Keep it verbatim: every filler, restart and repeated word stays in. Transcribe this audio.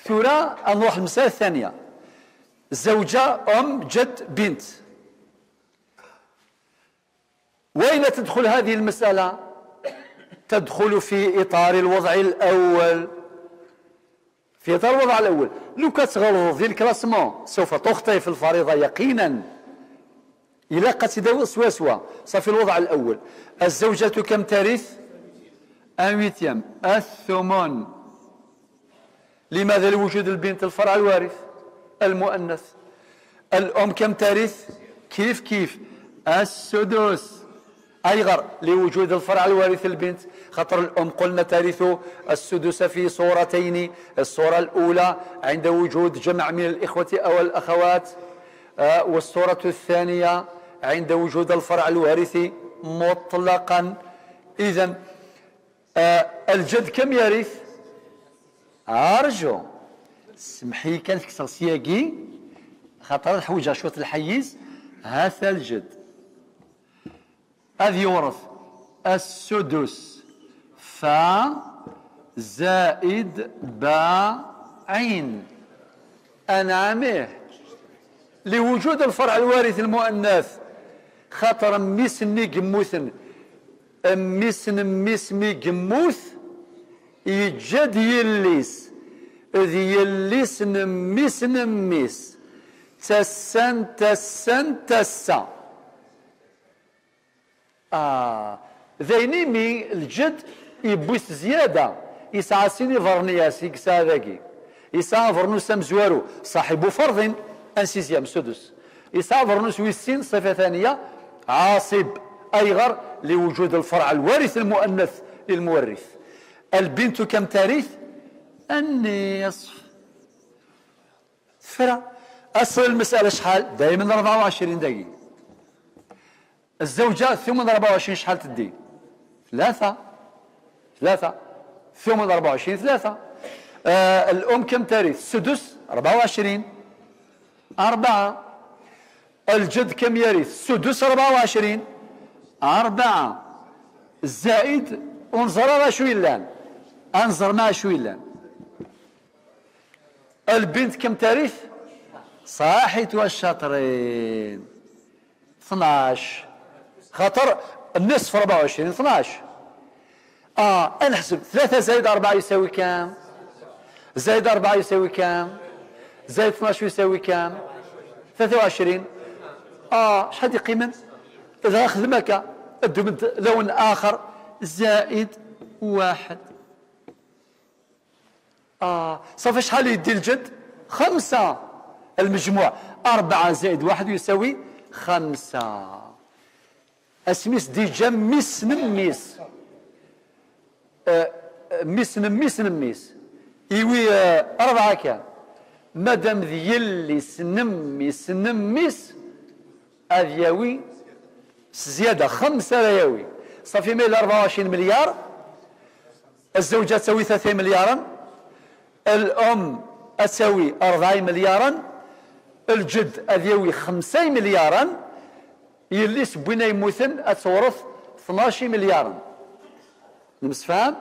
Tura ad nruḥ lmesala ثانية. زوجة، أم، جد، بنت. وأين تدخل هذه المسألة؟ تدخل في إطار الوضع الأول. في إطار الوضع الأول. لو كتغلط ديال الكلاسمون سوف تخطئ في الفريضة يقينا. إلا قتداو سوا سوا. صافي، الوضع الأول. الزوجة كم ترث؟ أن ويتيام. الثمن. لماذا؟ لوجود البنت الفرع الوارث المؤنث. الأم كم ترث؟ كيف كيف. السدس. أيغر؟ لوجود الفرع الوارث البنت، خاطر الأم قلنا ترث السدس في صورتين. الصورة الأولى عند وجود جمع من الإخوة أو الأخوات، آه، والصورة الثانية عند وجود الفرع الوارث مطلقا. إذن، آه، الجد كم يرث؟ أرجو سمحي كان في سياقي، خاطر نحوج شوط الحيز. هذا الجد هذا يورث السدس، فا زائد با عين. أنعمه. لوجود الفرع الوارث المؤنث، خاطر mmi-s-nni yemmuten، mmi-s n mmi-s mi yemmut, yeǧǧa-d yelli-s, d yelli-s n mmi-s n mmi-s. Tassa n tassa n tassa. Ah, d ayen imi lǧed yewwi-t zzyada, yesɛa sin ibernyas i yesɛa dagi. Yesɛa abernus amezwaru, ṣaḥibu ferḍin, un sixième, sudus. Yesɛa abernus wis sin, ṣifa thaniya, ɛaṣib. Ayɣer? Liwujud lferɛ lwarit lmuannath lilmuwarrit. Albintu kam tarit? Anniṣf. Tefra. Asl lmasala acḥal? Daymen rebɛa u ɛecrin dagi. Zzawǧa tumen rebɛa u ɛecrin, acḥal teddi? Tlata. Tlata. Tumen rebɛa u ɛecrin, tlata. Ah, lum kam tarit? Sudus, rebɛa u ɛecrin. Rebɛa. Lǧed kam yarit? Sudus, rebɛa u ɛecrin. Rebɛa. Zaid, ur neẓri ara acu yellan. Ad nẓer ma acu yellan. Lbint kam tarit? Ṣaḥit wa caṭrin. Tnac. Xaṭer nniṣf rebɛa u ɛecrin, tnac. Ah, ad neḥseb. Tlata zaid rebɛa yusawi kam? Zaid rebɛa yusawi kam? Zaid tnac yusawi kam? Tlata u ɛecrin. Ah, acḥal d-yeqqimen? Dɣa xdem akka. Ddum-d lawen axer. Zaid waḥed. Ah, صافي، شحال يدي الجد؟ خمسة. المجموع أربعة زائد واحد يساوي خمسة. Asmi s-d-yeǧǧa mmi-s n mmi-s. Eh, mmi-s n mmi-s n mmi-s. Iwi, eh, rebɛa kan. Madam d yelli-s n mmi-s n mmi-s, ad yawi s zzyada, xemsa ara yawi. Ṣafi, ma yella rebɛa u ɛecrin milyar, الزوجة ad tawi tlata imelyaren, lum ad tawi rebɛa imelyaren, lǧed ad yawi xemsa imelyaren, yelli-s n win ay yemmuten ad tewret tnac imelyaren. Nemsefham?